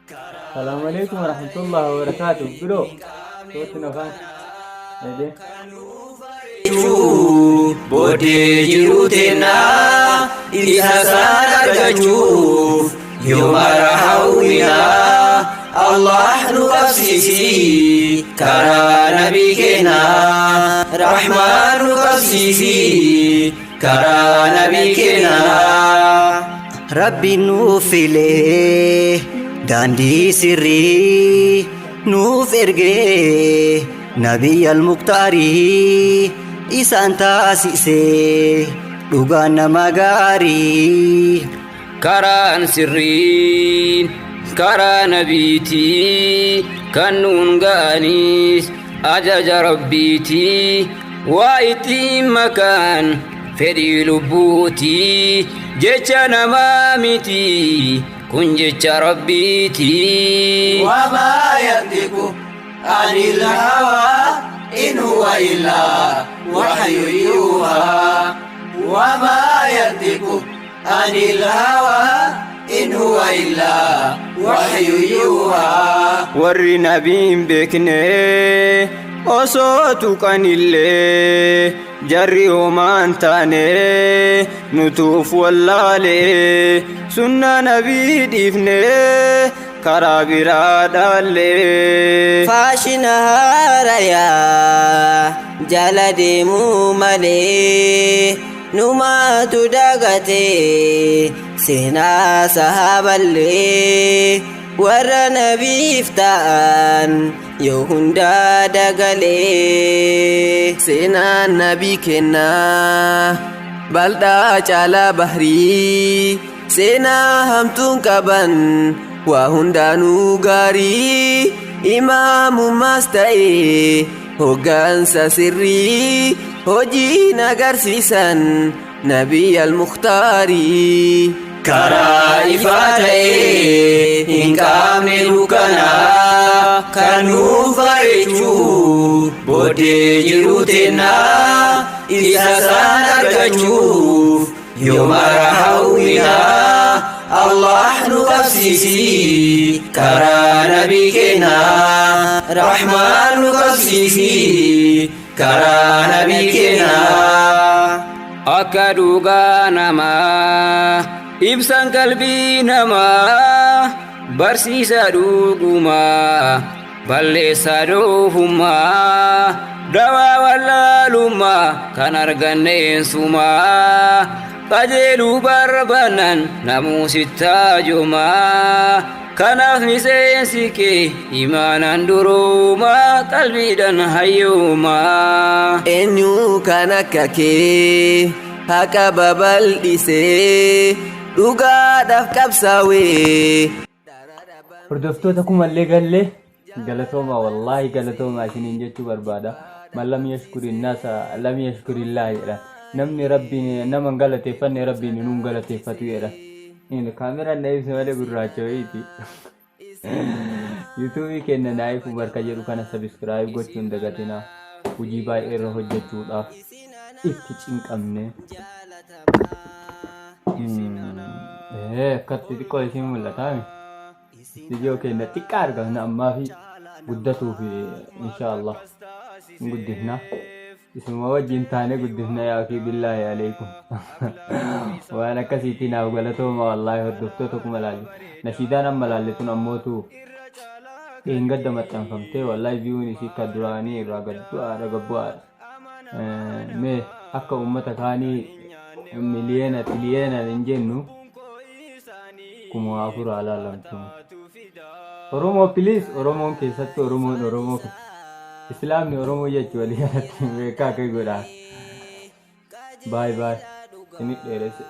Salaamu alaikum warahmatullahi wabarakatuh. Bro, kootu nafaan. Jedhee. Booddee jiruu teennaa isa isaan argachuuf yoo mara hawwinaa Allah nu qabsiisi karaa nabii keenaa Rahmaan nu qabsiisi karaa nabii keenaa. Rabbiin nuuf filee daandii sirrii nuuf ergee nabiy al-muktaarii isaan taasisee dhugaan nama gaarii. Karaan sirriin karaa nabiitii kan nuun ga'anis ajaja rabbiitii waa ittiin makaan fedhii lubbuutii jecha namaa miti kun jecha rabbiitii. وما ينطق عن الهوى إن هو إلا وحي يوحى وما ينطق عن الهوى إن هو إلا وحي يوحى. Warri nabiin beekne osoo tuqanillee jarri homaan taane nutuuf wallaale sunnaa nabii dhiifne karaa biraa dhaalle. Faashina haarayaa jala deemuu malee numaatu dagatee seenaa sahaaballee warra nabiif ta'an yoo hundaa dagalee. Seenaan nabii kennaa bal'aa caalaa bahrii seenaa hamtuun qaban waa hundaanuu gaarii imaamummaas ta'e hoggansa sirrii hojiin agarsiisan nabiy al-mukhtaarii. Karaa ifaa ta'ee hin qabne dukkanaa kan nuuf bareechuu booddee jiruu teennaa isa isaan argachuuf yoo mara hawwinaa Allah nu qabsiisi karaa nabii keenaa Rahmaan nu qabsiisi karaa nabii keenaa. Akka dhugaa namaa ibsan qalbii namaa barsiisa dhugumaa balleessaa doofummaa dawaa wallaalummaa kan arganneen sumaa qajeeluu barbaanan namuusittaa kanaaf miseensi kee imaanaan duroomaa qalbiidhaan hayyoomaa. Eenyu kan akka kee haqa babal'isee dhugaadhaaf qabsaawee. Hordoftoota kumallee gallee galatooma, wallaahi galatooma isiniin jechuu barbaada. Man lam yashkuri naasa lam yashkurillah jedha. Namni rabbiin nama hin galateeffanne rabbiin hin galateeffatu jedha. Kaameraan na ibsa malee gurraacha wayiiti. Yuutuubii keenya Naayif Umar ka jedhu kana subscribe gochuun dagatinaa. Hojii baay'ee irra hojjechuudhaaf itti cinqamne. Akkatti xiqqoo isin mul'ata. Istiidiyoo keenya xiqqaa argamna ammaa fi guddatuuf inshaallah hin guddifna. Isuma wajjin taanee guddifna yaa akii billaahi aleekum. Waan akkasiitii naaf galatooma wallaahi hordoftoota 10,000 laalle. Nashiidaan amma laalle tun ammootu dheengadda maxxanfamtee wallaahi viewn isii ka duraanii irraa gad bu'aadha gad bu'aadha. Mee akka uummata kaanii miliyoona tiliyoona hin jennu 4,000 haa laalamtu. Oromoo please, Oromoon keessattuu Oromoon Oromoo Islaamni Oromoo jechuu walii galatti beekaa akka godhaa. Baay baay. Inni dheeresse.